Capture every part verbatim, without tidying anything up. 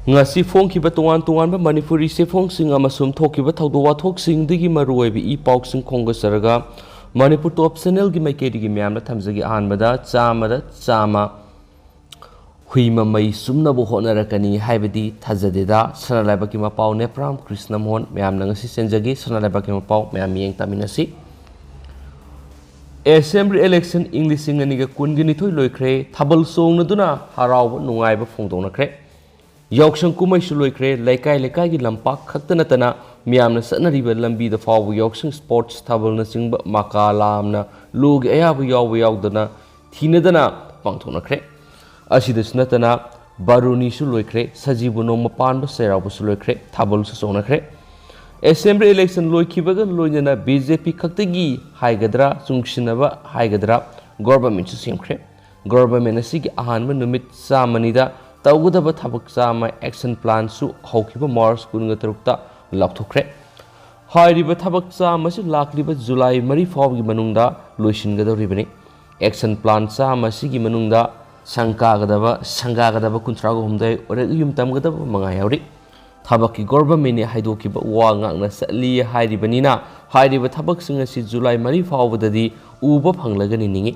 ꯉꯁꯤ ꯐꯣꯡꯈꯤꯕ ꯇꯣꯉꯥꯟ ꯇꯣꯉꯥꯟꯕ ꯃꯅꯤꯄꯨꯔꯤ ꯆꯦꯐꯣꯡꯁꯤꯡ ꯑꯃꯁꯨꯡ ꯊꯣꯛꯈꯤꯕ ꯊꯧꯗꯣꯛ ꯋꯥꯊꯣꯛꯁꯤꯡꯗꯒꯤ ꯃꯔꯨꯑꯣꯏꯕ ꯏ ꯄꯥꯎꯁꯤꯡ ꯈꯣꯝꯒꯠꯆꯔꯒ ꯃꯅꯤꯄꯨꯔ ꯇꯣꯞ ꯆꯦꯅꯦꯜꯒꯤ ꯃꯥꯏꯀꯩꯗꯒꯤ ꯃꯌꯥꯝꯅ ꯊꯝꯖꯒꯦ꯫ ꯑꯍꯥꯟꯕꯗ ꯆꯥꯝꯃꯗ ꯆꯥꯝꯃ ꯍꯨꯏ ꯃꯃꯩ ꯆꯨꯝꯅꯕ ꯍꯣꯠꯅꯔꯛꯀꯅꯤ ꯍꯥꯏꯕꯗꯤ ꯊꯥꯖꯗꯦꯗ꯫ ꯁꯅꯥ ꯂꯩꯕꯥꯛꯀꯤ ꯃꯄꯥꯎ ꯅꯦꯄ꯭ꯔꯥꯝ ꯀ꯭ꯔꯤꯁꯅ ꯃꯣꯍꯟ꯫ ꯃꯌꯥꯝꯅ ꯉꯁꯤ ꯆꯦꯟꯖꯒꯦ꯫ ꯁꯅꯥ ꯂꯩꯕꯥꯛꯀꯤ ꯃꯄꯥꯎ ꯃꯌꯥꯝ ꯃꯤꯠꯌꯦꯡ ꯇꯥꯃꯤꯟꯅꯁꯤ꯫ ꯑꯦꯁꯦꯝꯕ꯭ꯂꯤ ꯏꯂꯦꯛꯁꯟ ꯏꯪ ꯂꯤꯁꯤꯡ ꯑꯅꯤꯒ ꯀꯨꯟꯒ ꯅꯤꯊꯣꯏ ꯂꯣꯏꯈ꯭ꯔꯦ꯫ ꯊꯥꯕꯜ ꯆꯣꯡꯅꯗꯨꯅ ꯍꯔꯥꯎꯕ ꯅꯨꯡꯉꯥꯏꯕ ꯐꯣꯡꯗꯣꯛꯅꯈ꯭ꯔꯦ꯫ ꯌꯥꯎꯁꯪ ꯀꯨꯝꯍꯩꯁꯨ ꯂꯣꯏꯈ꯭ꯔꯦ꯫ ꯂꯩꯀꯥꯏ ꯂꯩꯀꯥꯏꯒꯤ ꯂꯝꯄꯥꯛ ꯈꯛꯇ ꯅꯠꯇꯅ ꯃꯤꯌꯥꯝꯅ ꯆꯠꯅꯔꯤꯕ ꯂꯝꯕꯤꯗ ꯐꯥꯎꯕ ꯌꯥꯎꯁꯪ ꯁ꯭ꯄꯣꯔꯠꯁ ꯊꯥꯕꯜꯅꯆꯤꯡꯕ ꯃꯀꯥ ꯂꯥꯝꯅ ꯂꯣꯒꯤ ꯑꯌꯥꯕ ꯌꯥꯎꯕ ꯌꯥꯎꯗꯅ ꯊꯤꯅꯗꯅ ꯄꯥꯡꯊꯣꯛꯅꯈ꯭ꯔꯦ꯫ ꯑꯁꯤꯗꯁꯨ ꯅꯠꯇꯅ ꯕꯥꯔꯨꯅꯤꯁꯨ ꯂꯣꯏꯈ꯭ꯔꯦ, ꯁꯖꯤꯕꯨ ꯅꯣꯡꯃ ꯄꯥꯟꯕ ꯆꯩꯔꯥꯎꯕꯁꯨ ꯂꯣꯏꯈ꯭ꯔꯦ, ꯊꯥꯕꯜꯁꯨ ꯆꯣꯡꯅꯈ꯭ꯔꯦ꯫ ꯑꯦꯁꯦꯝꯕ꯭ꯂꯤ ꯏꯂꯦꯛꯁꯟ ꯂꯣꯏꯈꯤꯕꯒ ꯂꯣꯏꯅꯅ ꯕꯤ ꯖꯦ ꯄꯤ ꯈꯛꯇꯒꯤ ꯍꯥꯏꯒꯗ꯭ꯔꯥ, ꯆꯨꯡꯁꯤꯟꯅꯕ ꯍꯥꯏꯒꯗ꯭ꯔꯥ, ꯒꯣꯚꯔꯟꯃꯦꯟꯠꯁꯨ ꯁꯦꯝꯈ꯭ꯔꯦ꯫ ꯒꯣꯚꯔꯟꯃꯦꯟꯠ ꯑꯁꯤꯒꯤ ꯑꯍꯥꯟꯕ ꯅꯨꯃꯤꯠ ꯆꯥꯝꯃꯅꯤꯗ ꯇꯧꯒꯗꯕ ꯊꯕꯛ ꯆꯥꯝꯃ ꯑꯦꯛꯁꯟ ꯄ꯭ꯂꯥꯟꯁꯨ ꯍꯧꯈꯤꯕ ꯃꯥꯔꯆ ꯀꯨꯟꯒ ꯇꯔꯨꯛꯇ ꯂꯥꯎꯊꯣꯛꯈ꯭ꯔꯦ꯫ ꯍꯥꯏꯔꯤꯕ ꯊꯕꯛ ꯆꯥꯝꯃ ꯑꯁꯤ ꯂꯥꯛꯂꯤꯕ ꯖꯨꯂꯥꯏ ꯃꯔꯤ ꯐꯥꯎꯕꯒꯤ ꯃꯅꯨꯡꯗ ꯂꯣꯏꯁꯤꯟꯒꯗꯧꯔꯤꯕꯅꯤ꯫ ꯑꯦꯛꯁꯟ ꯄ꯭ꯂꯥꯟ ꯆꯥꯝꯃ ꯑꯁꯤꯒꯤ ꯃꯅꯨꯡꯗ ꯁꯪꯀꯥꯒꯗꯕ, ꯁꯪꯒꯥꯒꯗꯕ ꯀꯨꯟꯊ꯭ꯔꯥꯒ ꯍꯨꯝꯗꯣꯏ, ꯑꯣꯔꯦꯛ ꯌꯨꯝ ꯇꯝꯒꯗꯕ ꯃꯉꯥ ꯌꯥꯎꯔꯤ꯫ ꯊꯕꯛꯀꯤ ꯒꯣꯚꯔꯟꯃꯦꯟꯠꯅ ꯍꯥꯏꯗꯣꯛꯈꯤꯕ ꯋꯥ ꯉꯥꯛꯅ ꯆꯠꯂꯤ ꯍꯥꯏꯔꯤꯕꯅꯤꯅ, ꯍꯥꯏꯔꯤꯕ ꯊꯕꯛꯁꯤꯡ ꯑꯁꯤ ꯖꯨꯂꯥꯏ ꯃꯔꯤ ꯐꯥꯎꯕꯗꯗꯤ ꯎꯕ ꯐꯪꯂꯒꯅꯤ ꯅꯤꯡꯏ꯫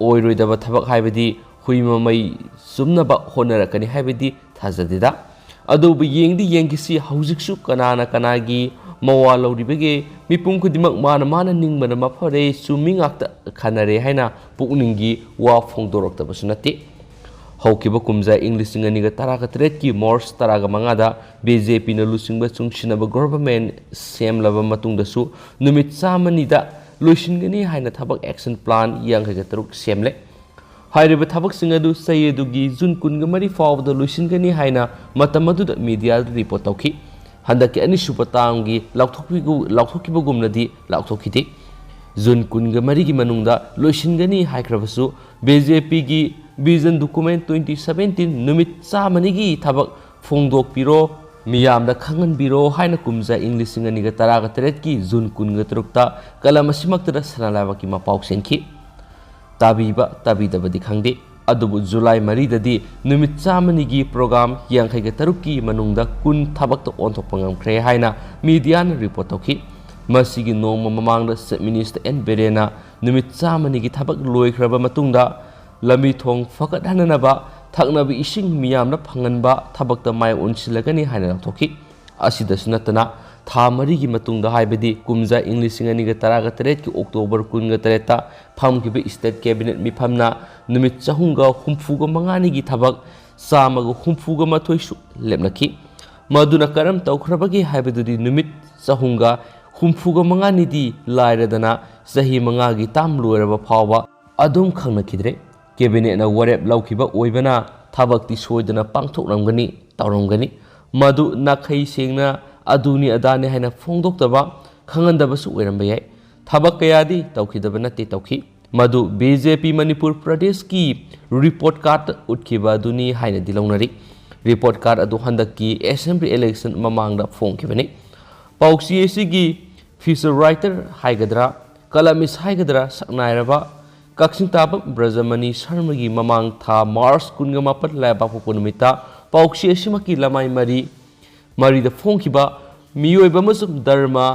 ꯑꯣꯏꯔꯣꯏꯗꯕ ꯊꯕꯛ ꯍꯥꯏꯕꯗꯤ ꯍꯨꯏ ꯃꯃꯩ ꯆꯨꯝꯅꯕ ꯍꯣꯠꯅꯔꯛꯀꯅꯤ ꯍꯥꯏꯕꯗꯤ ꯊꯥꯖꯗꯦꯗ꯫ ꯑꯗꯨꯕꯨ ꯌꯦꯡꯗꯤ ꯌꯦꯡꯈꯤꯁꯤ, ꯍꯧꯖꯤꯛꯁꯨ ꯀꯅꯥꯅ ꯀꯅꯥꯒꯤ ꯃꯋꯥ ꯂꯧꯔꯤꯕꯒꯦ? ꯃꯤꯄꯨꯝ ꯈꯨꯗꯤꯡꯃꯛ ꯃꯥꯅ ꯃꯥꯅ ꯅꯤꯡꯕꯅ ꯃꯐꯔꯦ, ꯆꯨꯝꯃꯤ ꯉꯥꯛꯇ ꯈꯟꯅꯔꯦ ꯍꯥꯏꯅ ꯄꯨꯛꯅꯤꯡꯒꯤ ꯋꯥ ꯐꯣꯡꯗꯣꯔꯛꯇꯕꯁꯨ ꯅꯠꯇꯦ꯫ ꯍꯧꯈꯤꯕ ꯀꯨꯝꯖꯥ ꯏꯪ ꯂꯤꯁꯤꯡ ꯑꯅꯤꯒ ꯇꯔꯥꯒ ꯇꯔꯦꯠꯀꯤ ꯃꯥꯔꯆ ꯇꯔꯥꯒ ꯃꯉꯥꯗ ꯕꯤ ꯖꯦ ꯄꯤꯅ ꯂꯨꯆꯤꯡꯕ ꯆꯨꯡꯁꯤꯟꯅꯕ ꯒꯣꯚꯔꯟꯃꯦꯟꯠ ꯁꯦꯝꯂꯕ ꯃꯇꯨꯡꯗꯁꯨ ꯅꯨꯃꯤꯠ ꯆꯥꯝꯃꯅꯤꯗ ꯂꯣꯏꯁꯤꯟꯒꯅꯤ ꯍꯥꯏꯅ ꯊꯕꯛ ꯑꯦꯛꯁꯟ ꯄ꯭ꯂꯥꯟ ꯌꯥꯡꯈꯩꯒ ꯇꯔꯨꯛ ꯁꯦꯝꯂꯦ꯫ ꯍꯥꯏꯔꯤꯕ ꯊꯕꯛꯁꯤꯡ ꯑꯗꯨ ꯆꯍꯤ ꯑꯗꯨꯒꯤ ꯖꯨꯟ ꯀꯨꯟꯒ ꯃꯔꯤ ꯐꯥꯎꯕꯗ ꯂꯣꯏꯁꯤꯟꯒꯅꯤ ꯍꯥꯏꯅ ꯃꯇꯝ ꯑꯗꯨꯗ ꯃꯤꯗꯤꯌꯥꯗ ꯔꯤꯄꯣꯔꯠ ꯇꯧꯈꯤ꯫ ꯍꯟꯗꯛꯀꯤ ꯑꯅꯤꯁꯨꯕ ꯇꯥꯝꯒꯤ ꯂꯥꯎꯊꯣꯛꯄꯤꯒꯨ-, ꯂꯥꯎꯊꯣꯛꯈꯤꯕꯒꯨꯝꯅꯗꯤ ꯂꯥꯎꯊꯣꯛꯈꯤꯗꯦ꯫ ꯖꯨꯟ ꯀꯨꯟꯒ ꯃꯔꯤꯒꯤ ꯃꯅꯨꯡꯗ ꯂꯣꯏꯁꯤꯟꯒꯅꯤ ꯍꯥꯏꯈ꯭ꯔꯕꯁꯨ, ꯕꯤ ꯖꯦ ꯄꯤꯒꯤ Vision Document twenty seventeen ꯅꯨꯃꯤꯠ ꯆꯥꯝꯃꯅꯤꯒꯤ ꯊꯕꯛ ꯐꯣꯡꯗꯣꯛꯄꯤꯔꯣ, ꯃꯤꯌꯥꯝꯗ ꯈꯪꯍꯟꯕꯤꯔꯣ ꯍꯥꯏꯅ ꯀꯨꯝꯖꯥ ꯏꯪ ꯂꯤꯁꯤꯡ ꯑꯅꯤꯒ ꯇꯔꯥꯒ ꯇꯔꯦꯠꯀꯤ ꯖꯨꯟ ꯀꯨꯟꯒ ꯇꯔꯨꯛꯇ ꯀꯂꯝ ꯑꯁꯤꯃꯛꯇꯗ ꯁꯅꯥ ꯂꯩꯕꯥꯛꯀꯤ ꯃꯄꯥꯎ ꯆꯦꯟꯈꯤ꯫ ꯇꯥꯕꯤꯕ ꯇꯥꯕꯤꯗꯕꯗꯤ ꯈꯪꯗꯦ꯫ ꯑꯗꯨꯕꯨ ꯖꯨꯂꯥꯏ ꯃꯔꯤꯗꯗꯤ ꯅꯨꯃꯤꯠ ꯆꯥꯝꯃꯅꯤꯒꯤ ꯄ꯭ꯔꯣꯒ꯭ꯔꯥꯝ ꯌꯥꯡꯈꯩꯒ ꯇꯔꯨꯛꯀꯤ ꯃꯅꯨꯡꯗ ꯀꯨꯟ ꯊꯕꯛꯇ ꯑꯣꯟꯊꯣꯛꯄ ꯉꯝꯈ꯭ꯔꯦ ꯍꯥꯏꯅ ꯃꯤꯗꯤꯌꯥꯅ ꯔꯤꯄꯣꯔꯠ ꯇꯧꯈꯤ꯫ ꯃꯁꯤꯒꯤ ꯅꯣꯡꯃ ꯃꯃꯥꯡꯗ ꯆꯤꯐ ꯃꯤꯅꯤꯁꯇꯔ ꯑꯦꯟ ꯕꯤꯔꯦꯟꯅ ꯅꯨꯃꯤꯠ ꯆꯥꯝꯃꯅꯤꯒꯤ ꯊꯕꯛ ꯂꯣꯏꯈ꯭ꯔꯕ ꯃꯇꯨꯡꯗ ꯂꯝꯕꯤ ꯊꯣꯡ ꯐꯒꯠꯍꯟꯅꯅꯕ ꯊꯛꯅꯕ ꯏꯁꯤꯡ ꯃꯤꯌꯥꯝꯅ ꯐꯪꯍꯟꯕ ꯊꯕꯛꯇ ꯃꯥꯏ ꯑꯣꯟꯁꯤꯜꯂꯒꯅꯤ ꯍꯥꯏꯅ ꯂꯥꯎꯊꯣꯛꯈꯤ꯫ ꯑꯁꯤꯗꯁꯨ ꯅꯠꯇꯅ, ꯊꯥ ꯃꯔꯤꯒꯤ ꯃꯇꯨꯡꯗ, ꯍꯥꯏꯕꯗꯤ ꯀꯨꯝꯖꯥ ꯏꯪ ꯂꯤꯁꯤꯡ ꯑꯅꯤꯒ ꯇꯔꯥꯒ ꯇꯔꯦꯠꯀꯤ ꯑꯣꯛꯇꯣꯕꯔ ꯀꯨꯟꯒ ꯇꯔꯦꯠꯇ ꯐꯝꯈꯤꯕ ꯁ꯭ꯇꯦꯠ ꯀꯦꯕꯤꯅꯦꯠ ꯃꯤꯐꯝꯅ ꯅꯨꯃꯤꯠ ꯆꯍꯨꯝꯒ ꯍꯨꯝꯐꯨꯒ ꯃꯉꯥꯅꯤꯒꯤ ꯊꯕꯛ ꯆꯥꯝꯃꯒ ꯍꯨꯝꯐꯨꯒ ꯃꯥꯊꯣꯏꯁꯨ ꯂꯦꯞꯅꯈꯤ꯫ ꯃꯗꯨꯅ ꯀꯔꯝ ꯇꯧꯈ꯭ꯔꯕꯒꯦ ꯍꯥꯏꯕꯗꯨꯗꯤ ꯅꯨꯃꯤꯠ ꯆꯍꯨꯝꯒ ꯍꯨꯝꯐꯨꯒ ꯃꯉꯥꯅꯤꯗꯤ ꯂꯥꯏꯔꯗꯅ, ꯆꯍꯤ ꯃꯉꯥꯒꯤ ꯇꯥꯝ ꯂꯣꯏꯔꯕ ꯐꯥꯎꯕ ꯑꯗꯨꯝ ꯈꯪꯅꯈꯤꯗ꯭ꯔꯦ꯫ ꯀꯦꯕꯤꯅꯦꯠꯅ ꯋꯥꯔꯦꯞ ꯂꯧꯈꯤꯕ ꯑꯣꯏꯕꯅ ꯊꯕꯛꯇꯤ ꯁꯣꯏꯗꯅ ꯄꯥꯡꯊꯣꯛꯂꯝꯒꯅꯤ, ꯇꯧꯔꯝꯒꯅꯤ꯫ ꯃꯗꯨ ꯅꯥꯈꯩ ꯁꯦꯡꯅ ꯑꯗꯨꯅꯤ ꯑꯗꯥꯅꯤ ꯍꯥꯏꯅ ꯐꯣꯡꯗꯣꯛꯇꯕ, ꯈꯪꯍꯟꯗꯕꯁꯨ ꯑꯣꯏꯔꯝꯕ ꯌꯥꯏ꯫ ꯊꯕꯛ ꯀꯌꯥꯗꯤ ꯇꯧꯈꯤꯗꯕ ꯅꯠꯇꯦ, ꯇꯧꯈꯤ꯫ ꯃꯗꯨ ꯕꯤ ꯖꯦ ꯄꯤ ꯃꯅꯤꯄꯨꯔ ꯄ꯭ꯔꯗꯦꯁꯀꯤ ꯔꯤꯄꯣꯔꯠ ꯀꯥꯔꯗ ꯎꯠꯈꯤꯕ ꯑꯗꯨꯅꯤ ꯍꯥꯏꯅꯗꯤ ꯂꯧꯅꯔꯤ꯫ ꯔꯤꯄꯣꯔꯠ ꯀꯥꯔꯗ ꯑꯗꯨ ꯍꯟꯗꯛꯀꯤ ꯑꯦꯁꯦꯝꯕ꯭ꯂꯤ ꯏꯂꯦꯛꯁꯟ ꯃꯃꯥꯡꯗ ꯐꯣꯡꯈꯤꯕꯅꯤ꯫ ꯄꯥꯎꯆꯦ ꯑꯁꯤꯒꯤ ꯐꯤꯆꯔ ꯔꯥꯏꯇꯔ ꯍꯥꯏꯒꯗ꯭ꯔꯥ, ꯀꯂꯃꯤꯁ ꯍꯥꯏꯒꯗ꯭ꯔꯥ, ꯁꯛꯅꯥꯏꯔꯕ ꯀꯛꯆꯤꯡ ꯇꯥꯕ ꯕ꯭ꯔꯖꯃꯅꯤ ꯁꯔꯃꯒꯤ ꯃꯃꯥꯡ ꯊꯥ ꯃꯥꯔꯆ ꯀꯨꯟꯒ ꯃꯥꯄꯟ ꯂꯩꯕꯥꯛꯄꯣꯛꯄ ꯅꯨꯃꯤꯠꯇ ꯄꯥꯎꯆꯦ ꯑꯁꯤꯃꯛꯀꯤ ꯂꯃꯥꯏ ꯃꯔꯤ, ꯃꯔꯤꯗ ꯐꯣꯡꯈꯤꯕ ꯃꯤꯑꯣꯏꯕ ꯑꯃꯁꯨꯡ ꯙꯔꯃ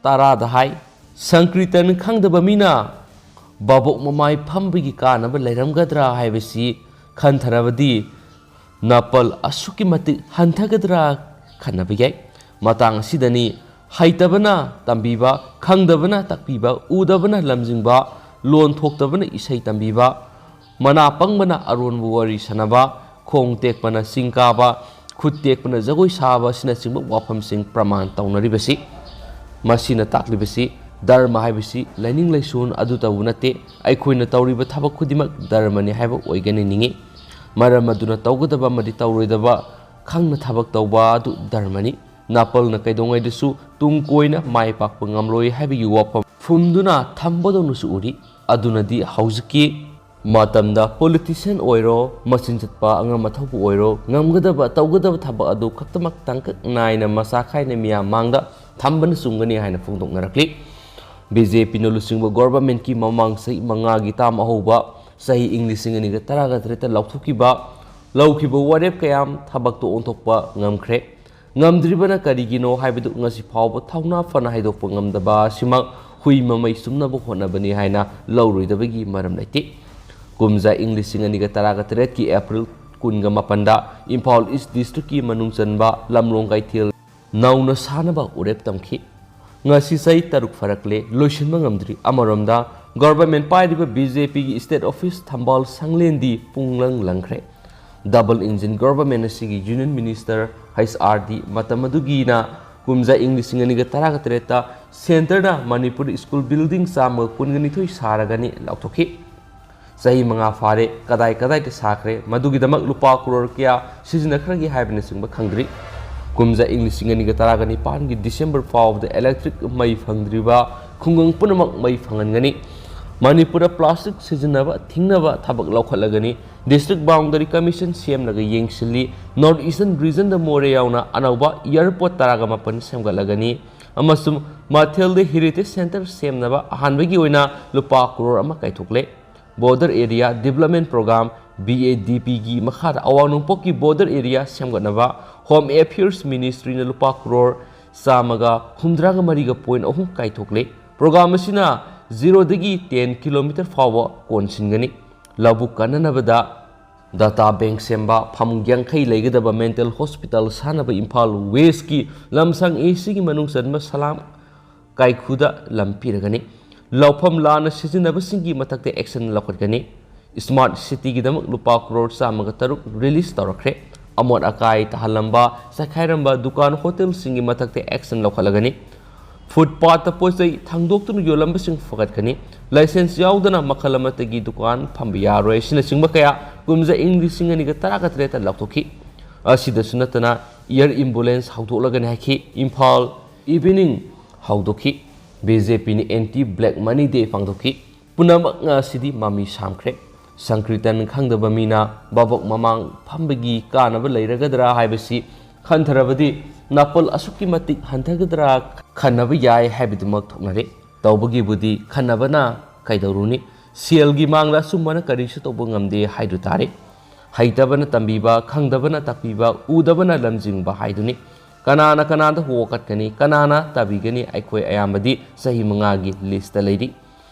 ꯇꯔꯥꯗ ꯍꯥꯏ꯫ ꯁꯪꯀ꯭ꯔꯤꯇꯟ ꯈꯪꯗꯕ ꯃꯤꯅ ꯚꯥꯕꯣꯛ ꯃꯃꯥꯏ ꯐꯝꯕꯒꯤ ꯀꯥꯟꯅꯕ ꯂꯩꯔꯝꯒꯗ꯭ꯔꯥ ꯍꯥꯏꯕꯁꯤ ꯈꯟꯊꯔꯕꯗꯤ ꯅꯥꯄꯜ ꯑꯁꯨꯛꯀꯤ ꯃꯇꯤꯛ ꯍꯟꯊꯒꯗ꯭ꯔꯥ ꯈꯟꯅꯕ ꯌꯥꯏ꯫ ꯃꯇꯥꯡ ꯑꯁꯤꯗꯅꯤ ꯍꯩꯇꯕꯅ ꯇꯝꯕꯤꯕ, ꯈꯪꯗꯕꯅ ꯇꯥꯛꯄꯤꯕ, ꯎꯗꯕꯅ ꯂꯝꯖꯤꯡꯕ, ꯂꯣꯟ ꯊꯣꯛꯇꯕꯅ ꯏꯁꯩ ꯇꯝꯕꯤꯕ, ꯃꯅꯥ ꯄꯪꯕꯅ ꯑꯔꯣꯟꯕ ꯋꯥꯔꯤ ꯁꯥꯟꯅꯕ, ꯈꯣꯡ ꯇꯦꯛꯄꯅ ꯆꯤꯡ ꯀꯥꯕ, ꯈꯨꯠ ꯇꯦꯛꯄꯅ ꯖꯒꯣꯏ ꯁꯥꯕ ꯑꯁꯤꯅꯆꯤꯡꯕ ꯋꯥꯐꯝꯁꯤꯡ ꯄ꯭ꯔꯃꯥꯟ ꯇꯧꯅꯔꯤꯕꯁꯤ꯫ ꯃꯁꯤꯅ ꯇꯥꯛꯂꯤꯕꯁꯤ ꯙꯔꯃ ꯍꯥꯏꯕꯁꯤ ꯂꯥꯏꯅꯤꯡ ꯂꯥꯏꯁꯣꯟ ꯑꯗꯨꯇꯕꯨ ꯅꯠꯇꯦ, ꯑꯩꯈꯣꯏꯅ ꯇꯧꯔꯤꯕ ꯊꯕꯛ ꯈꯨꯗꯤꯡꯃꯛ ꯙꯔꯃꯅꯤ ꯍꯥꯏꯕ ꯑꯣꯏꯒꯅꯤ ꯅꯤꯡꯏ꯫ ꯃꯔꯝ ꯑꯗꯨꯅ ꯇꯧꯒꯗꯕ ꯑꯃꯗꯤ ꯇꯧꯔꯣꯏꯗꯕ ꯈꯪꯅ ꯊꯕꯛ ꯇꯧꯕ ꯑꯗꯨ ꯙꯔꯃꯅꯤ꯫ ꯅꯥꯄꯜꯅ ꯀꯩꯗꯧꯉꯩꯗꯁꯨ ꯇꯨꯡ ꯀꯣꯏꯅ ꯃꯥꯏ ꯄꯥꯛꯄ ꯉꯝꯂꯣꯏ ꯍꯥꯏꯕꯒꯤ ꯋꯥꯐꯝ ꯐꯨꯝꯗꯨꯅ ꯊꯝꯕꯗꯧꯅꯁꯨ ꯎꯔꯤ꯫ ꯑꯗꯨꯅꯗꯤ ꯍꯧꯖꯤꯛꯀꯤ ꯃꯇꯝꯗ ꯄꯣꯂꯤꯇꯤꯁꯤꯌꯥꯟ ꯑꯣꯏꯔꯣ, ꯃꯆꯤꯟ ꯆꯠꯄ ꯑꯉꯝ ꯑꯊꯧꯕ ꯑꯣꯏꯔꯣ, ꯉꯝꯒꯗꯕ ꯇꯧꯒꯗꯕ ꯊꯕꯛ ꯑꯗꯨ ꯈꯛꯇꯃꯛ ꯇꯥꯡꯀꯛ ꯅꯥꯏꯅ ꯃꯆꯥ ꯈꯥꯏꯅ ꯃꯤꯌꯥꯝ ꯃꯥꯡꯗ ꯊꯝꯕꯅ ꯆꯨꯝꯒꯅꯤ ꯍꯥꯏꯅ ꯐꯣꯡꯗꯣꯛꯅꯔꯛꯂꯤ꯫ ꯕꯤ ꯖꯦ ꯄꯤꯅ ꯂꯨꯆꯤꯡꯕ ꯒꯣꯚꯔꯟꯃꯦꯟꯠꯀꯤ ꯃꯃꯥꯡ ꯆꯍꯤ ꯃꯉꯥꯒꯤ ꯇꯥꯝ ꯑꯍꯧꯕ ꯆꯍꯤ ꯏꯪ ꯂꯤꯁꯤꯡ ꯑꯅꯤꯒ ꯇꯔꯥꯒ ꯇꯔꯦꯠꯇ ꯂꯥꯎꯊꯣꯛꯈꯤꯕ, ꯂꯧꯈꯤꯕ ꯋꯥꯔꯦꯞ ꯀꯌꯥꯝ ꯊꯕꯛꯇ ꯑꯣꯟꯊꯣꯛꯄ ꯉꯝꯈ꯭ꯔꯦ꯫ ꯉꯝꯗ꯭ꯔꯤꯕꯅ ꯀꯔꯤꯒꯤꯅꯣ ꯍꯥꯏꯕꯗꯨ ꯉꯁꯤ ꯐꯥꯎꯕ ꯊꯧꯅꯥ ꯐꯅ ꯍꯥꯏꯗꯣꯛꯄ ꯉꯝꯗꯕ ꯑꯁꯤꯃꯛ ꯍꯨꯏ ꯃꯃꯩ ꯆꯨꯝꯅꯕ ꯍꯣꯠꯅꯕꯅꯤ ꯍꯥꯏꯅ ꯂꯧꯔꯣꯏꯗꯕꯒꯤ ꯃꯔꯝ ꯂꯩꯇꯦ꯫ ꯀꯨꯝꯖꯥ ꯏꯪ ꯂꯤꯁꯤꯡ ꯑꯅꯤꯒ ꯇꯔꯥꯒ ꯇꯔꯦꯠꯀꯤ ꯑꯦꯄ꯭ꯔꯤꯜ ꯀꯨꯟꯒ ꯃꯥꯄꯟꯗ ꯏꯝꯐꯥꯜ ꯏꯁ ꯗꯤꯁꯇ꯭ꯔꯤꯛꯀꯤ ꯃꯅꯨꯡ ꯆꯟꯕ ꯂꯝꯂꯣꯡ ꯀꯩꯊꯦꯜ ꯅꯧꯅ ꯁꯥꯅꯕ ꯋꯥꯔꯦꯞ ꯇꯝꯈꯤ꯫ ꯉꯁꯤ ꯆꯍꯤ ꯇꯔꯨꯛ ꯐꯥꯔꯛꯂꯦ, ꯂꯣꯏꯁꯤꯟꯕ ꯉꯝꯗ꯭ꯔꯤ꯫ ꯑꯃꯔꯣꯝꯗ, ꯒꯣꯚꯔꯟꯃꯦꯟꯠ ꯄꯥꯏꯔꯤꯕ ꯕꯤ ꯖꯦ ꯄꯤꯒꯤ ꯁ꯭ꯇꯦꯠ ꯑꯣꯐꯤꯁ ꯊꯝꯕꯥꯜ ꯁꯪꯂꯦꯟꯗꯤ ꯄꯨꯡꯂꯪ ꯂꯪꯈ꯭ꯔꯦ꯫ ꯗꯕꯜ ꯏꯟꯖꯤꯟ ꯒꯣꯚꯔꯟꯃꯦꯟꯠ ꯑꯁꯤꯒꯤ union minister H R D ꯃꯇꯝ ꯑꯗꯨꯒꯤꯅ ꯀꯨꯝꯖꯥ ꯏꯪ ꯂꯤꯁꯤꯡ ꯑꯅꯤꯒ ꯇꯔꯥꯒ ꯇꯔꯦꯠꯇ ꯁꯦꯟꯇꯔꯅ ꯃꯅꯤꯄꯨꯔꯗ ꯁ꯭ꯀꯨꯜ ꯕꯤꯜꯗꯤꯡ ꯆꯥꯝꯃꯒ ꯀꯨꯟꯒ ꯅꯤꯊꯣꯏ ꯁꯥꯔꯒꯅꯤ ꯂꯥꯎꯊꯣꯛꯈꯤ꯫ ꯆꯍꯤ ꯃꯉꯥ ꯐꯥꯔꯦ, ꯀꯗꯥꯏ ꯀꯗꯥꯏꯗ ꯁꯥꯈ꯭ꯔꯦ, ꯃꯗꯨꯒꯤꯗꯃꯛ ꯂꯨꯄꯥ ꯀ꯭ꯔꯣꯔ ꯀꯌꯥ ꯁꯤꯖꯤꯟꯅꯈ꯭ꯔꯒꯦ ꯍꯥꯏꯕꯅꯆꯤꯡꯕ ꯈꯪꯗ꯭ꯔꯤ꯫ ꯀꯨꯝꯖꯥ ꯏꯪ ꯂꯤꯁꯤꯡ ꯑꯅꯤꯒ ꯇꯔꯥꯒ ꯅꯤꯄꯥꯟꯒꯤ ꯗꯤꯁꯦꯝꯕꯔ ꯐꯥꯎꯕꯗ ꯏꯂꯦꯛꯇ꯭ꯔꯤꯛ ꯃꯩ ꯐꯪꯗ꯭ꯔꯤꯕ ꯈꯨꯡꯒꯪ ꯄꯨꯝꯅꯃꯛ ꯃꯩ ꯐꯪꯍꯟꯒꯅꯤ꯫ ꯃꯅꯤꯄꯨꯔꯗ ꯄ꯭ꯂꯥꯁꯇꯤꯛ ꯁꯤꯖꯤꯟꯅꯕ ꯊꯤꯡꯅꯕ ꯊꯕꯛ ꯂꯧꯈꯠꯂꯒꯅꯤ꯫ ꯗꯤꯁꯇ꯭ꯔꯤꯛ ꯕꯥꯎꯟꯗꯔꯤ ꯀꯃꯤꯁꯟ ꯁꯦꯝꯂꯒ ꯌꯦꯡꯁꯤꯜꯂꯤ꯫ ꯅꯣꯔꯠ ꯏꯁꯇꯔꯟ ꯔꯤꯖꯟꯗ ꯃꯣꯔꯦ ꯌꯥꯎꯅ ꯑꯅꯧꯕ ꯑꯦꯌꯔꯄꯣꯔꯠ ꯇꯔꯥꯒ ꯃꯥꯄꯟ ꯁꯦꯝꯒꯠꯂꯒꯅꯤ꯫ ꯑꯃꯁꯨꯡ ꯃꯊꯦꯜꯗ ꯍꯦꯔꯤꯇꯦꯖ ꯁꯦꯟꯇꯔ ꯁꯦꯝꯅꯕ ꯑꯍꯥꯟꯕꯒꯤ ꯑꯣꯏꯅ ꯂꯨꯄꯥ ꯀ꯭ꯔꯣꯔ ꯑꯃ ꯀꯥꯏꯊꯣꯛꯂꯦ꯫ Border area development programme, B A D ꯄꯤꯒꯤ ꯃꯈꯥꯗ ꯑꯋꯥꯡ ꯅꯣꯡꯄꯣꯛꯀꯤ ꯕꯣꯔꯗꯔ ꯑꯦꯔꯤꯌꯥ ꯁꯦꯝꯒꯠꯅꯕ ꯍꯣꯝ ꯑꯦꯐꯤꯌꯔꯁ ꯃꯤꯅꯤꯁꯇ꯭ꯔꯤꯅ ꯂꯨꯄꯥ ꯀ꯭ꯔꯣꯔ ꯆꯥꯝꯃꯒ ꯍꯨꯝꯗ꯭ꯔꯥꯒ ꯃꯔꯤꯒ ꯄꯣꯏꯟꯠ ꯑꯍꯨꯝ ꯀꯥꯏꯊꯣꯛꯂꯦ꯫ ꯄ꯭ꯔꯣꯒ꯭ꯔꯥꯝ ꯑꯁꯤꯅ ꯖꯤꯔꯣꯗꯒꯤ ꯇꯦꯟ ꯀꯤꯂꯣꯃꯤꯇꯔ ꯐꯥꯎꯕ ꯀꯣꯟꯁꯤꯟꯒꯅꯤ꯫ ꯂꯧꯕꯨꯛ ꯀꯟꯅꯅꯕꯗ ꯗꯥꯇꯥ ꯕꯦꯡꯛ ꯁꯦꯝꯕ, ꯐꯃꯨꯡ ꯌꯥꯡꯈꯩ ꯂꯩꯒꯗꯕ ꯃꯦꯟꯇꯦꯜ ꯍꯣꯁꯄꯤꯇꯥꯜ ꯁꯥꯅꯕ ꯏꯝꯐꯥꯜ ꯋꯦꯁ꯭ꯠꯀꯤ ꯂꯝꯁꯥꯡ ꯑꯦ ꯁꯤꯒꯤ ꯃꯅꯨꯡ ꯆꯟꯕ ꯁꯂꯥꯝ ꯀꯥꯏꯈꯨꯗ ꯂꯝ ꯄꯤꯔꯒꯅꯤ꯫ ꯂꯧꯐꯝ ꯂꯥꯟꯅ ꯁꯤꯖꯤꯟꯅꯕꯁꯤꯡꯒꯤ ꯃꯊꯛꯇ ꯑꯦꯛꯁꯟ ꯂꯧꯈꯠꯀꯅꯤ꯫ ꯁ꯭ꯃꯥꯔꯠ ꯁꯤꯇꯤꯒꯤꯗꯃꯛ ꯂꯨꯄꯥ ꯀ꯭ꯔꯣꯔ ꯆꯥꯝꯃꯒ ꯇꯔꯨꯛ ꯔꯤꯂꯤꯖ ꯇꯧꯔꯛꯈ꯭ꯔꯦ꯫ ꯑꯃꯣꯠ ꯑꯀꯥꯏ ꯇꯥꯍꯜꯂꯝꯕ, ꯆꯥꯏꯈꯥꯏꯔꯝꯕ ꯗꯨꯀꯥꯟ ꯍꯣꯇꯦꯜꯁꯤꯡꯒꯤ ꯃꯊꯛꯇ ꯑꯦꯛꯁꯟ ꯂꯧꯈꯠꯂꯒꯅꯤ꯫ ꯐꯨꯠꯄꯥꯠꯇ ꯄꯣꯠ ꯆꯩ ꯊꯥꯡꯗꯣꯛꯇꯨꯅ ꯌꯣꯜꯂꯝꯕꯁꯤꯡ ꯐꯒꯠꯀꯅꯤ꯫ ꯂꯥꯏꯁꯦꯟꯁ ꯌꯥꯎꯗꯅ ꯃꯈꯜ ꯑꯃꯠꯇꯒꯤ ꯗꯨꯀꯥꯟ ꯐꯝꯕ ꯌꯥꯔꯣꯏ ꯑꯁꯤꯅꯆꯤꯡꯕ ꯀꯌꯥ ꯀꯨꯝꯖꯥ ꯏꯪ ꯂꯤꯁꯤꯡ ꯑꯅꯤꯒ ꯇꯔꯥꯒ ꯇꯔꯦꯠꯇ ꯂꯥꯎꯊꯣꯛꯈꯤ꯫ ꯑꯁꯤꯗꯁꯨ ꯅꯠꯇꯅ, ꯑꯦꯌꯔ ꯑꯦꯝꯕꯨꯂꯦꯟꯁ ꯍꯧꯗꯣꯛꯂꯒꯅꯤ ꯍꯥꯏꯈꯤ꯫ ꯏꯝꯐꯥꯜ ꯏꯚꯤꯅꯤꯡ ꯍꯧꯗꯣꯛꯈꯤ꯫ ꯕꯤ ꯖꯦ ꯄꯤꯅ ꯑꯦꯟꯇꯤ ꯕ꯭ꯂꯦꯛ ꯃꯅꯤ ꯗꯦ ꯄꯥꯡꯊꯣꯛꯈꯤ꯫ ꯄꯨꯝꯅꯃꯛ ꯉꯁꯤꯗꯤ ꯃꯃꯤ ꯁꯥꯝꯈ꯭ꯔꯦ꯫ ꯁꯪꯀ꯭ꯔꯤꯇꯟ ꯈꯪꯗꯕ ꯃꯤꯅ ꯚꯥꯕꯣꯛ ꯃꯃꯥꯡ ꯐꯝꯕꯒꯤ ꯀꯥꯟꯅꯕ ꯂꯩꯔꯒꯗ꯭ꯔꯥ ꯍꯥꯏꯕꯁꯤ ꯈꯟꯊꯔꯕꯗꯤ ꯅꯥꯄꯜ ꯑꯁꯨꯛꯀꯤ ꯃꯇꯤꯛ ꯍꯟꯊꯒꯗ꯭ꯔꯥ ꯈꯟꯅꯕ ꯌꯥꯏ ꯍꯥꯏꯕꯗꯨꯃꯛ ꯊꯣꯛꯅꯔꯦ꯫ ꯇꯧꯕꯒꯤꯕꯨꯗꯤ ꯈꯟꯅꯕꯅ ꯀꯩꯗꯧꯔꯨꯅꯤ? ꯁꯦꯜꯒꯤ ꯃꯥꯡꯗ ꯑꯆꯨꯝꯕꯅ ꯀꯔꯤꯁꯨ ꯇꯧꯕ ꯉꯝꯗꯦ ꯍꯥꯏꯗꯨ ꯇꯥꯔꯦ꯫ ꯍꯩꯇꯕꯅ ꯇꯝꯕꯤꯕ, ꯈꯪꯗꯕꯅ ꯇꯥꯛꯄꯤꯕ, ꯎꯗꯕꯅ ꯂꯝꯖꯤꯡꯕ ꯍꯥꯏꯗꯨꯅꯤ꯫ ꯀꯅꯥꯅ ꯀꯅꯥꯗ ꯋꯥꯀꯠꯀꯅꯤ, ꯀꯅꯥꯅ ꯇꯥꯕꯤꯒꯅꯤ? ꯑꯩꯈꯣꯏ ꯑꯌꯥꯝꯕꯗꯤ ꯆꯍꯤ ꯃꯉꯥꯒꯤ ꯂꯤꯁꯇ ꯂꯩꯔꯤ꯫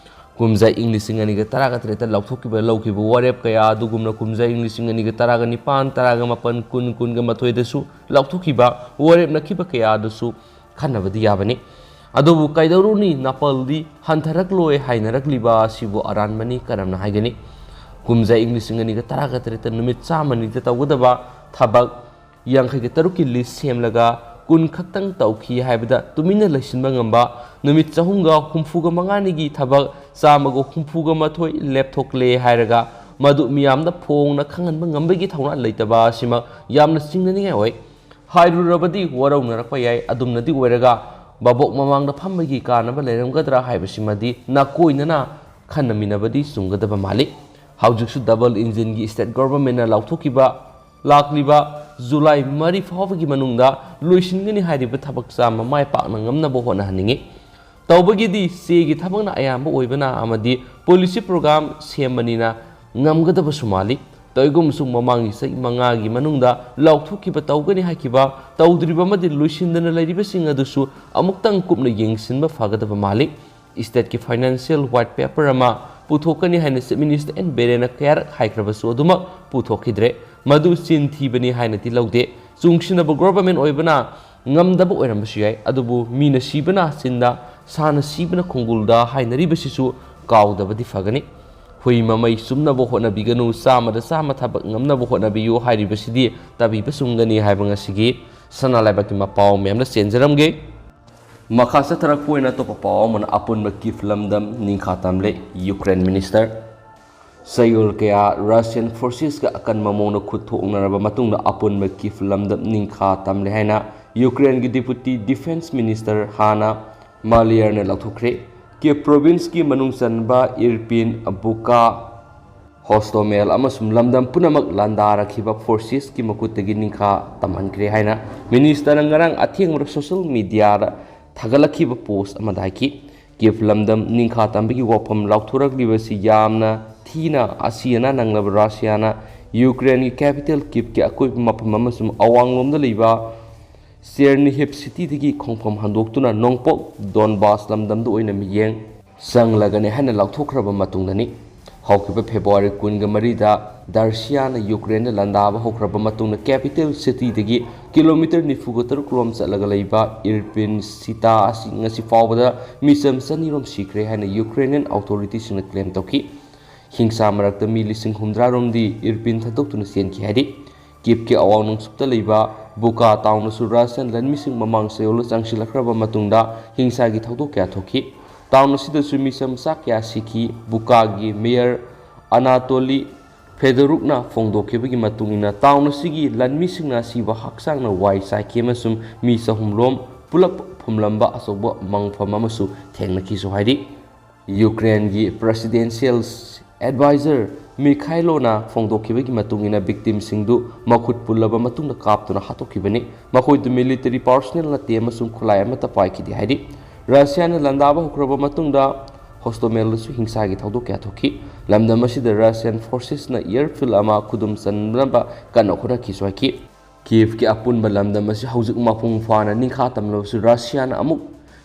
ꯀꯨꯝꯖꯥ ꯏꯪ ꯂꯤꯁꯤꯡ ꯑꯅꯤꯒ ꯇꯔꯥꯒ ꯇꯔꯦꯠꯇ ꯂꯥꯎꯊꯣꯛꯈꯤꯕ, ꯂꯧꯈꯤꯕ ꯋꯥꯔꯦꯞ ꯀꯌꯥ ꯑꯗꯨꯒꯨꯝꯅ ꯀꯨꯝꯖꯥ ꯏꯪ ꯂꯤꯁꯤꯡ ꯑꯅꯤꯒ ꯇꯔꯥꯒ ꯅꯤꯄꯥꯟ, ꯇꯔꯥꯒ ꯃꯥꯄꯟ, ꯀꯨꯟ, ꯀꯨꯟꯒ ꯃꯥꯊꯣꯏꯗꯁꯨ ꯂꯥꯎꯊꯣꯛꯈꯤꯕ, ꯋꯥꯔꯦꯞꯅꯈꯤꯕ ꯀꯌꯥ ꯑꯗꯨꯁꯨ ꯈꯟꯅꯕꯗꯤ ꯌꯥꯕꯅꯤ꯫ ꯑꯗꯨꯕꯨ ꯀꯩꯗꯧꯔꯨꯅꯤ, ꯅꯥꯄꯜꯗꯤ ꯍꯟꯊꯔꯛꯂꯣꯏ ꯍꯥꯏꯅꯔꯛꯂꯤꯕ ꯑꯁꯤꯕꯨ ꯑꯔꯥꯟꯕꯅꯤ ꯀꯔꯝꯅ ꯍꯥꯏꯒꯅꯤ? ꯀꯨꯝꯖꯥ ꯏꯪ ꯂꯤꯁꯤꯡ ꯑꯅꯤꯒ ꯇꯔꯥꯒ ꯇꯔꯦꯠꯇ ꯅꯨꯃꯤꯠ ꯆꯥꯝꯃꯅꯤꯗ ꯇꯧꯒꯗꯕ ꯊꯕꯛ ꯌꯥꯡꯈꯩꯒ ꯇꯔꯨꯛꯀꯤ ꯂꯤꯁ ꯁꯦꯝꯂꯒ ꯀꯨꯟ ꯈꯛꯇꯪ ꯇꯧꯈꯤ ꯍꯥꯏꯕꯗ ꯇꯨꯃꯤꯟꯅ ꯂꯩꯁꯤꯟꯕ ꯉꯝꯕ, ꯅꯨꯃꯤꯠ ꯆꯍꯨꯝꯒ ꯍꯨꯝꯐꯨꯒ ꯃꯉꯥꯅꯤꯒꯤ ꯊꯕꯛ ꯆꯥꯝꯃꯒ ꯍꯨꯝꯐꯨꯒ ꯃꯥꯊꯣꯏ ꯂꯦꯞꯊꯣꯛꯂꯦ ꯍꯥꯏꯔꯒ ꯃꯗꯨ ꯃꯤꯌꯥꯝꯗ ꯐꯣꯡꯅ ꯈꯪꯍꯟꯕ ꯉꯝꯕꯒꯤ ꯊꯧꯅꯥ ꯂꯩꯇꯕ ꯑꯁꯤꯃꯛ ꯌꯥꯝꯅ ꯆꯤꯡꯅꯅꯤꯡꯉꯥꯏ ꯑꯣꯏ꯫ ꯍꯥꯏꯔꯨꯔꯕꯗꯤ ꯋꯥꯔꯧꯅꯔꯛꯄ ꯌꯥꯏ, ꯑꯗꯨꯝꯅꯗꯤ ꯑꯣꯏꯔꯒ ꯚꯥꯕꯣꯛ ꯃꯃꯥꯡꯗ ꯐꯝꯕꯒꯤ ꯀꯥꯟꯅꯕ ꯂꯩꯔꯝꯒꯗ꯭ꯔꯥ ꯍꯥꯏꯕꯁꯤꯃꯗꯤ ꯅꯥꯀꯣꯏꯅꯅ ꯈꯟꯅꯃꯤꯟꯅꯕꯗꯤ ꯆꯨꯝꯒꯗꯕ ꯃꯥꯜꯂꯤ꯫ ꯍꯧꯖꯤꯛꯁꯨ ꯗꯕꯜ ꯏꯟꯖꯤꯟꯒꯤ ꯁ꯭ꯇꯦꯠ ꯒꯣꯚꯔꯟꯃꯦꯟꯠꯅ ꯂꯥꯎꯊꯣꯛꯈꯤꯕ ꯂꯥꯛꯂꯤꯕ ꯖꯨꯂꯥꯏ ꯃꯔꯤ ꯐꯥꯎꯕꯒꯤ ꯃꯅꯨꯡꯗ ꯂꯣꯏꯁꯤꯟꯒꯅꯤ ꯍꯥꯏꯔꯤꯕ ꯊꯕꯛ ꯆꯥꯝꯃ ꯃꯥꯏ ꯄꯥꯛꯅ ꯉꯝꯅꯕ ꯍꯣꯠꯅꯍꯟꯅꯤꯡꯏ꯫ ꯇꯧꯕꯒꯤꯗꯤ ꯆꯦꯒꯤ ꯊꯕꯛꯅ ꯑꯌꯥꯝꯕ ꯑꯣꯏꯕꯅ ꯑꯃꯗꯤ ꯄꯣꯂꯤꯁꯤ ꯄ꯭ꯔꯣꯒ꯭ꯔꯥꯝ ꯁꯦꯝꯕꯅꯤꯅ ꯉꯝꯒꯗꯕꯁꯨ ꯃꯥꯜꯂꯤ꯫ ꯇꯧꯏꯒꯨꯝꯕꯁꯨ ꯃꯃꯥꯡꯒꯤ ꯆꯍꯤ ꯃꯉꯥꯒꯤ ꯃꯅꯨꯡꯗ ꯂꯥꯎꯊꯣꯛꯈꯤꯕ ꯇꯧꯒꯅꯤ ꯍꯥꯏꯈꯤꯕ ꯇꯧꯗ꯭ꯔꯤꯕ ꯑꯃꯗꯤ ꯂꯣꯏꯁꯤꯟꯗꯅ ꯂꯩꯔꯤꯕꯁꯤꯡ ꯑꯗꯨꯁꯨ ꯑꯃꯨꯛꯇꯪ ꯀꯨꯞꯅ ꯌꯦꯡꯁꯤꯟꯕ ꯐꯒꯗꯕ ꯃꯥꯜꯂꯤ꯫ ꯁ꯭ꯇꯦꯠꯀꯤ ꯐꯥꯏꯅꯥꯟꯁꯤꯌꯦꯜ ꯋꯥꯏꯠ ꯄꯦꯄꯔ ꯑꯃ ꯄꯨꯊꯣꯛꯀꯅꯤ ꯍꯥꯏꯅ ꯆꯤꯐ ꯃꯤꯅꯤꯁꯇꯔ ꯑꯦꯟ ꯕꯤꯔꯦꯟꯅ ꯀꯌꯥꯔꯛ ꯍꯥꯏꯈ꯭ꯔꯕꯁꯨ ꯑꯗꯨꯃꯛ ꯄꯨꯊꯣꯛꯈꯤꯗ꯭ꯔꯦ꯫ ꯃꯗꯨ ꯆꯤꯟ ꯊꯤꯕꯅꯤ ꯍꯥꯏꯅꯗꯤ ꯂꯧꯗꯦ꯫ ꯆꯨꯡꯁꯤꯟꯅꯕ ꯒꯣꯚꯔꯟꯃꯦꯟꯠ ꯑꯣꯏꯕꯅ ꯉꯝꯗꯕ ꯑꯣꯏꯔꯝꯕꯁꯨ ꯌꯥꯏ, ꯑꯗꯨꯕꯨ "ꯃꯤꯅ ꯁꯤꯕꯅ ꯆꯤꯟꯗ, ꯁꯥꯅ ꯁꯤꯕꯅ ꯈꯣꯡꯒꯨꯜꯗ" ꯍꯥꯏꯅꯔꯤꯕꯁꯤꯁꯨ ꯀꯥꯎꯗꯕꯗꯤ ꯐꯒꯅꯤ꯫ "ꯍꯨꯏ ꯃꯃꯩ ꯆꯨꯝꯅꯕ ꯍꯣꯠꯅꯕꯤꯒꯅꯨ, ꯆꯥꯝꯃꯗ ꯆꯥꯝꯃ ꯊꯕꯛ ꯉꯝꯅꯕ ꯍꯣꯠꯅꯕꯤꯌꯨ" ꯍꯥꯏꯔꯤꯕꯁꯤꯗꯤ ꯇꯥꯕꯤꯕ ꯆꯨꯝꯒꯅꯤ ꯍꯥꯏꯕ ꯉꯁꯤꯒꯤ ꯁꯅꯥ ꯂꯩꯕꯥꯛꯀꯤ ꯃꯄꯥꯎ ꯃꯌꯥꯝꯗ ꯆꯦꯟꯖꯔꯝꯒꯦ꯫ ꯃꯈꯥ ꯆꯠꯊꯔꯛꯄ ꯑꯣꯏꯅ ꯑꯇꯣꯞꯄ ꯄꯥꯎ ꯑꯃꯅ ꯑꯄꯨꯟꯕ ꯀꯤꯐ ꯂꯝꯗꯝ ꯅꯤꯡꯈꯥ ꯇꯝꯂꯦ ꯌꯨꯀ꯭ꯔꯦꯟ ꯃꯤꯅꯤꯁꯇꯔ꯫ ꯆꯌꯣꯜ ꯀꯌꯥ ꯔꯁꯤꯌꯥꯟ ꯐꯣꯔꯁꯦꯁꯀ ꯑꯀꯟꯕ ꯃꯑꯣꯡꯗ ꯈꯨꯠ ꯊꯣꯛꯅꯔꯕ ꯃꯇꯨꯡꯗ ꯑꯄꯨꯟꯕ ꯀꯤꯐ ꯂꯝꯗꯝ ꯅꯤꯡꯈꯥ ꯇꯝꯂꯦ ꯍꯥꯏꯅ ꯌꯨꯀ꯭ꯔꯦꯟꯒꯤ ꯗꯤꯄꯨꯇꯤ ꯗꯤꯐꯦꯟꯁ ꯃꯤꯅꯤꯁꯇꯔ ꯍꯥꯅꯥ ꯃꯥꯂꯤꯌꯔꯅ ꯂꯥꯎꯊꯣꯛꯈ꯭ꯔꯦ꯫ ꯀꯤꯐ ꯄ꯭ꯔꯣꯚꯤꯟꯁꯀꯤ ꯃꯅꯨꯡ ꯆꯟꯕ ꯏꯔꯄꯤꯟ, ꯕꯨꯀꯥ, ꯍꯣꯁꯇꯣꯃꯦꯜ ꯑꯃꯁꯨꯡ ꯂꯝꯗꯝ ꯄꯨꯝꯅꯃꯛ ꯂꯥꯟꯗꯥꯔꯛꯈꯤꯕ ꯐꯣꯔꯁꯦꯁꯀꯤ ꯃꯈꯨꯠꯇꯒꯤ ꯅꯤꯡꯈꯥ ꯇꯝꯍꯟꯈ꯭ꯔꯦ ꯍꯥꯏꯅ ꯃꯤꯅꯤꯁꯇꯔꯅ ꯉꯔꯥꯡ ꯑꯊꯦꯡꯕꯗ ꯁꯣꯁꯤꯌꯦꯜ ꯃꯤꯗꯤꯌꯥꯗ ꯊꯥꯒꯠꯂꯛꯈꯤꯕ ꯄꯣꯁ ꯑꯃꯗ ꯍꯥꯏꯈꯤ꯫ ꯀꯤꯞ ꯂꯝꯗꯝ ꯅꯤꯡꯈꯥ ꯇꯝꯕꯒꯤ ꯋꯥꯐꯝ ꯂꯥꯎꯊꯣꯔꯛꯂꯤꯕꯁꯤ ꯌꯥꯝꯅ ꯊꯤꯅ ꯑꯁꯤ ꯑꯅꯥ ꯅꯪꯂꯕ ꯔꯁꯤꯌꯥꯅ ꯌꯨꯀ꯭ꯔꯦꯟꯒꯤ ꯀꯦꯄꯤꯇꯦꯜ ꯀꯤꯞꯀꯤ ꯑꯀꯣꯏꯕ ꯃꯐꯝ ꯑꯃꯁꯨꯡ ꯑꯋꯥꯡꯂꯣꯝꯗ ꯂꯩꯕ ꯆꯦꯔꯅꯤꯍꯤꯞ ꯁꯤꯇꯤꯗꯒꯤ ꯈꯣꯡꯐꯝ ꯍꯟꯗꯣꯛꯇꯨꯅ ꯅꯣꯡꯄꯣꯛ ꯗꯣꯟꯕꯥꯁ ꯂꯝꯗꯝꯗ ꯑꯣꯏꯅ ꯃꯤꯠꯌꯦꯡ ꯆꯪꯂꯒꯅꯤ ꯍꯥꯏꯅ ꯂꯥꯎꯊꯣꯛꯈ꯭ꯔꯕ ꯃꯇꯨꯡꯗꯅꯤ꯫ ꯍꯧꯈꯤꯕ ꯐꯦꯕ꯭ꯔꯨꯋꯥꯔꯤ ꯀꯨꯟꯒ ꯃꯔꯤꯗ ꯗꯔꯁꯤꯌꯥꯅ ꯌꯨꯀ꯭ꯔꯦꯟꯗ ꯂꯥꯟꯗꯥꯕ ꯍꯧꯈ꯭ꯔꯕ ꯃꯇꯨꯡꯗ ꯀꯦꯄꯤꯇꯦꯜ ꯁꯤꯇꯤꯗꯒꯤ ꯀꯤꯂꯣꯃꯤꯇꯔ ꯅꯤꯐꯨꯒ ꯇꯔꯨꯛ ꯔꯣꯝ ꯆꯠꯂꯒ ꯂꯩꯕ ꯏꯔꯄꯤꯟ ꯁꯤꯇꯥ ꯑꯁꯤ ꯉꯁꯤ ꯐꯥꯎꯕꯗ ꯃꯤꯆꯝ ꯆꯅꯤ ꯔꯣꯝ ꯁꯤꯈ꯭ꯔꯦ ꯍꯥꯏꯅ ꯌꯨꯀ꯭ꯔꯦꯅꯤꯌꯟ ꯑꯣꯊꯣꯔꯤꯇꯤꯁꯤꯡꯅ ꯀ꯭ꯂꯦꯝ ꯇꯧꯈꯤ꯫ ꯍꯤꯡꯁꯥ ꯃꯔꯛꯇ ꯃꯤ ꯂꯤꯁꯤꯡ ꯍꯨꯝꯗ꯭ꯔꯥ ꯔꯣꯝꯗꯤ ꯏꯔꯄꯤꯟ ꯊꯥꯗꯣꯛꯇꯨꯅ ꯆꯦꯟꯈꯤ ꯍꯥꯏꯔꯤ꯫ ꯀꯤꯞꯀꯤ ꯑꯋꯥꯡ ꯅꯣꯡꯆꯨꯞꯇ ꯂꯩꯕ ꯕꯨꯀꯥ ꯇꯥꯎꯟꯗꯁꯨ ꯔꯁꯤꯌꯟ ꯂꯥꯟꯃꯤꯁꯤꯡ ꯃꯃꯥꯡ ꯆꯌꯣꯜꯗ ꯆꯪꯁꯤꯜꯂꯛꯈ꯭ꯔꯕ ꯃꯇꯨꯡꯗ ꯍꯤꯡꯁꯥꯒꯤ ꯊꯧꯗꯣꯛ ꯀꯌꯥ ꯊꯣꯛꯈꯤ꯫ ꯇꯥꯎꯟ ꯑꯁꯤꯗꯁꯨ ꯃꯤꯆꯝ ꯃꯆꯥ ꯀꯌꯥ ꯁꯤꯈꯤ꯫ ꯕꯨꯀꯥꯒꯤ ꯃꯦꯌꯔ ꯑꯅꯥꯇꯣꯂꯤ ꯐꯦꯗꯣꯔꯨꯛꯅ ꯐꯣꯡꯗꯣꯛꯈꯤꯕꯒꯤ ꯃꯇꯨꯡ ꯏꯟꯅ, ꯇꯥꯎꯟ ꯑꯁꯤꯒꯤ ꯂꯥꯟꯃꯤꯁꯤꯡꯅ ꯑꯁꯤꯕ ꯍꯛꯆꯥꯡꯅ ꯋꯥꯏ ꯆꯥꯏꯈꯤ ꯑꯃꯁꯨꯡ ꯃꯤ ꯆꯍꯨꯝ ꯔꯣꯝ ꯄꯨꯂꯞ ꯐꯨꯝꯂꯝꯕ ꯑꯆꯧꯕ ꯃꯪꯐꯝ ꯑꯃꯁꯨ ꯊꯦꯡꯅꯈꯤꯁꯨ ꯍꯥꯏꯔꯤ꯫ ꯌꯨꯀ꯭ꯔꯦꯟꯒꯤ ꯄ꯭ꯔꯦꯁꯤꯗꯦꯟꯁꯤꯌꯦꯜ ꯑꯦꯗꯚꯥꯏꯖꯔ ꯃꯤꯈꯥꯏꯂꯣꯅ ꯐꯣꯡꯗꯣꯛꯈꯤꯕꯒꯤ ꯃꯇꯨꯡ ꯏꯟꯅ, ꯚꯤꯛꯇꯤꯝꯁꯤꯡꯗꯨ ꯃꯈꯨꯠ ꯄꯨꯜꯂꯕ ꯃꯇꯨꯡꯗ ꯀꯥꯞꯇꯨꯅ ꯍꯥꯠꯇꯣꯛꯈꯤꯕꯅꯤ꯫ ꯃꯈꯣꯏꯗꯨ ꯃꯤꯂꯤꯇꯔꯤ ꯄꯥꯔꯁꯣꯅꯦꯜ ꯅꯠꯇꯦ ꯑꯃꯁꯨꯡ ꯈꯨꯠꯂꯥꯏ ꯑꯃꯠꯇ ꯄꯥꯏꯈꯤꯗꯦ ꯍꯥꯏꯔꯤ꯫ ꯔꯁꯤꯌꯥꯅ ꯂꯥꯟꯗꯥꯕ ꯍꯧꯈ꯭ꯔꯕ ꯃꯇꯨꯡꯗ ꯍꯣꯁꯇꯣꯃꯦꯜꯗꯁꯨ ꯍꯤꯡꯁꯥꯒꯤ ꯊꯧꯗꯣꯛ ꯀꯌꯥ ꯊꯣꯛꯈꯤ꯫ ꯂꯝꯗꯝ ꯑꯁꯤꯗ ꯔꯁꯤꯌꯟ ꯐꯣꯔꯁꯦꯁꯅ ꯑꯦꯌꯔꯐꯤꯜ ꯑꯃ ꯈꯨꯗꯨꯝ ꯆꯟꯅꯕ ꯀꯟꯅ ꯍꯣꯠꯅꯈꯤꯁꯨ ꯍꯥꯏꯈꯤ꯫ ꯀꯤꯌꯦꯚꯀꯤ ꯑꯄꯨꯟꯕ ꯂꯝꯗꯝ ꯑꯁꯤ ꯍꯧꯖꯤꯛ ꯃꯄꯨꯡ ꯐꯥꯅ ꯅꯤꯡꯈꯥ ꯇꯝꯂꯕꯁꯨ, ꯔꯁꯤꯌꯥꯅ ꯑꯃꯨꯛ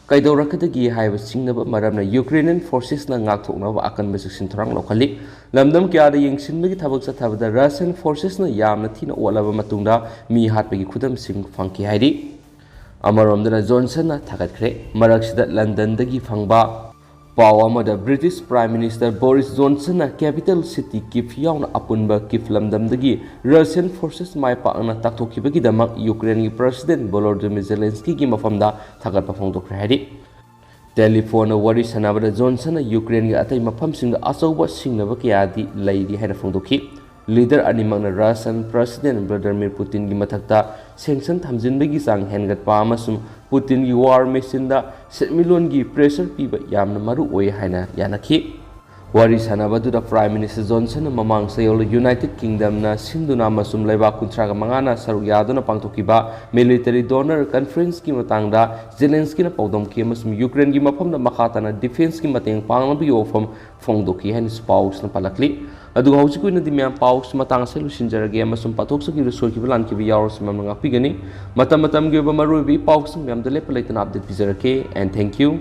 ꯀꯩꯗꯧꯔꯛꯀꯗꯒꯦ ꯍꯥꯏꯕ ꯆꯤꯡꯅꯕ ꯃꯔꯝꯅ ꯌꯨꯀ꯭ꯔꯦꯅꯤꯌꯟ ꯐꯣꯔꯁꯦꯁꯅ ꯉꯥꯛꯊꯣꯛꯅꯕ ꯑꯀꯟꯕ ꯆꯦꯛꯁꯤꯟ ꯊꯧꯔꯥꯡ ꯂꯧꯈꯠꯂꯤ꯫ ꯂꯝꯗꯝ ꯀꯌꯥꯗ ꯌꯦꯡꯁꯤꯟꯕꯒꯤ ꯊꯕꯛ ꯆꯠꯊꯕꯗ ꯔꯁꯤꯌꯟ ꯐꯣꯔꯁꯦꯁꯅ ꯌꯥꯝꯅ ꯊꯤꯅ ꯑꯣꯠꯂꯕ ꯃꯇꯨꯡꯗ ꯃꯤ ꯍꯥꯠꯄꯒꯤ ꯈꯨꯗꯝꯁꯤꯡ ꯐꯪꯈꯤ ꯍꯥꯏꯔꯤ꯫ ꯑꯃꯔꯣꯝꯗꯅ ꯖꯣꯟꯁꯟꯅ ꯊꯥꯒꯠꯈ꯭ꯔꯦ꯫ ꯃꯔꯛꯁꯤꯗ ꯂꯟꯗꯟꯗꯒꯤ ꯐꯪꯕ ꯄꯥꯎ ꯑꯃꯗ ꯕ꯭ꯔꯤꯇꯤꯁ ꯄ꯭ꯔꯥꯏꯝ ꯃꯤꯅꯤꯁꯇꯔ ꯕꯣꯔꯤꯁ ꯖꯣꯟꯁꯟꯅ ꯀꯦꯄꯤꯇꯦꯜ ꯁꯤꯇꯤ ꯀꯤꯞ ꯌꯥꯎꯅ ꯑꯄꯨꯟꯕ ꯀꯤꯞ ꯂꯝꯗꯝꯗꯒꯤ ꯔꯁꯤꯌꯟ ꯐꯣꯔꯁꯦꯁ ꯃꯥꯏ ꯄꯥꯛꯅ ꯇꯥꯛꯊꯣꯛꯈꯤꯕꯒꯤꯗꯃꯛ ꯌꯨꯀ꯭ꯔꯦꯟꯒꯤ ꯄ꯭ꯔꯦꯁꯤꯗꯦꯟ ꯚꯣꯂꯣꯗꯤꯃꯤꯔ ꯖꯦꯂꯦꯟꯁꯀꯤꯒꯤ ꯃꯐꯝꯗ ꯊꯥꯒꯠꯄ ꯐꯣꯡꯗꯣꯛꯈ꯭ꯔꯦ ꯍꯥꯏꯔꯤ꯫ ꯇꯦꯂꯤꯐꯣꯟꯗ ꯋꯥꯔꯤ ꯁꯥꯟꯅꯕꯗ ꯖꯣꯟꯁꯟꯅ ꯌꯨꯀ꯭ꯔꯦꯟꯒꯤ ꯑꯇꯩ ꯃꯐꯝꯁꯤꯡꯗ ꯑꯆꯧꯕ ꯁꯤꯡꯅꯕ ꯀꯌꯥꯗꯤ ꯂꯩꯔꯤ ꯍꯥꯏꯅ ꯐꯣꯡꯗꯣꯛꯈꯤ꯫ ꯂꯤꯗꯔ ꯑꯅꯤꯃꯛꯅ ꯔꯁꯤꯌꯟ ꯄ꯭ꯔꯦꯁꯤꯗꯦꯟ ꯚ꯭ꯂꯥꯗꯤꯃꯤꯔ ꯄꯨꯇꯤꯟꯒꯤ ꯃꯊꯛꯇ ꯁꯦꯡꯁꯟ ꯊꯝꯖꯤꯟꯕꯒꯤ ꯆꯥꯡ ꯍꯦꯟꯒꯠꯄ ꯑꯃꯁꯨꯡ ꯄꯨꯇꯤꯟꯒꯤ ꯋꯥꯔ ꯃꯦꯁꯤꯟꯗ ꯁꯦꯟꯃꯤꯠꯂꯣꯟꯒꯤ ꯄ꯭ꯔꯦꯁꯔ ꯄꯤꯕ ꯌꯥꯝꯅ ꯃꯔꯨ ꯑꯣꯏ ꯍꯥꯏꯅ ꯌꯥꯅꯈꯤ꯫ ꯋꯥꯔꯤ ꯁꯥꯟꯅꯕ ꯑꯗꯨꯗ Prime Minister Johnsonꯅ ꯃꯃꯥꯡ ꯆꯌꯣꯜ United Kingdomꯅ ꯁꯤꯟꯗꯨꯅ ꯑꯃꯁꯨꯡ ꯂꯩꯕꯥꯛ ꯀꯨꯟꯊ꯭ꯔꯥꯒ ꯃꯉꯥꯅ ꯁꯔꯨꯛ ꯌꯥꯗꯨꯅ ꯄꯥꯡꯊꯣꯛꯈꯤꯕ military donor conferenceꯀꯤ ꯃꯇꯥꯡꯗ Zelenskyꯅ ꯄꯥꯎꯗꯝꯈꯤ ꯑꯃꯁꯨꯡ Ukraineꯒꯤ ꯃꯐꯝꯗ ꯃꯈꯥ ꯇꯥꯅ defenceꯀꯤ ꯃꯇꯦꯡ ꯄꯥꯡꯅꯕꯒꯤ ꯋꯥꯐꯝ ꯐꯣꯡꯗꯣꯛꯈꯤ ꯍꯥꯏꯅꯁꯨ ꯄꯥꯎꯁꯤꯅ ꯄꯥꯜꯂꯛꯂꯤ꯫ ꯑꯗꯨꯒ ꯍꯧꯖꯤꯛꯀꯤ ꯑꯣꯏꯅꯗꯤ ꯃꯌꯥꯝ, ꯄꯥꯎꯁꯤ ꯃꯇꯥꯡ ꯑꯁꯤꯗ ꯂꯣꯏꯁꯤꯟꯖꯔꯒꯦ ꯑꯃꯁꯨꯡ ꯄꯥꯊꯣꯛꯆꯈꯤꯕꯗ ꯁꯣꯏꯈꯤꯕ ꯂꯥꯟꯈꯤꯕ ꯌꯥꯎꯔꯁꯨ ꯃꯌꯥꯝꯅ ꯉꯥꯛꯄꯤꯒꯅꯤ꯫ ꯃꯇꯝ ꯃꯇꯝꯒꯤ ꯑꯣꯏꯕ ꯃꯔꯨꯑꯣꯏꯕ ꯏ ꯄꯥꯎꯁꯤꯡ ꯃꯌꯥꯝꯗ ꯂꯦꯞꯄ ꯂꯩꯇꯅ update ꯄꯤꯖꯔꯛꯀꯦ꯫ And thank you.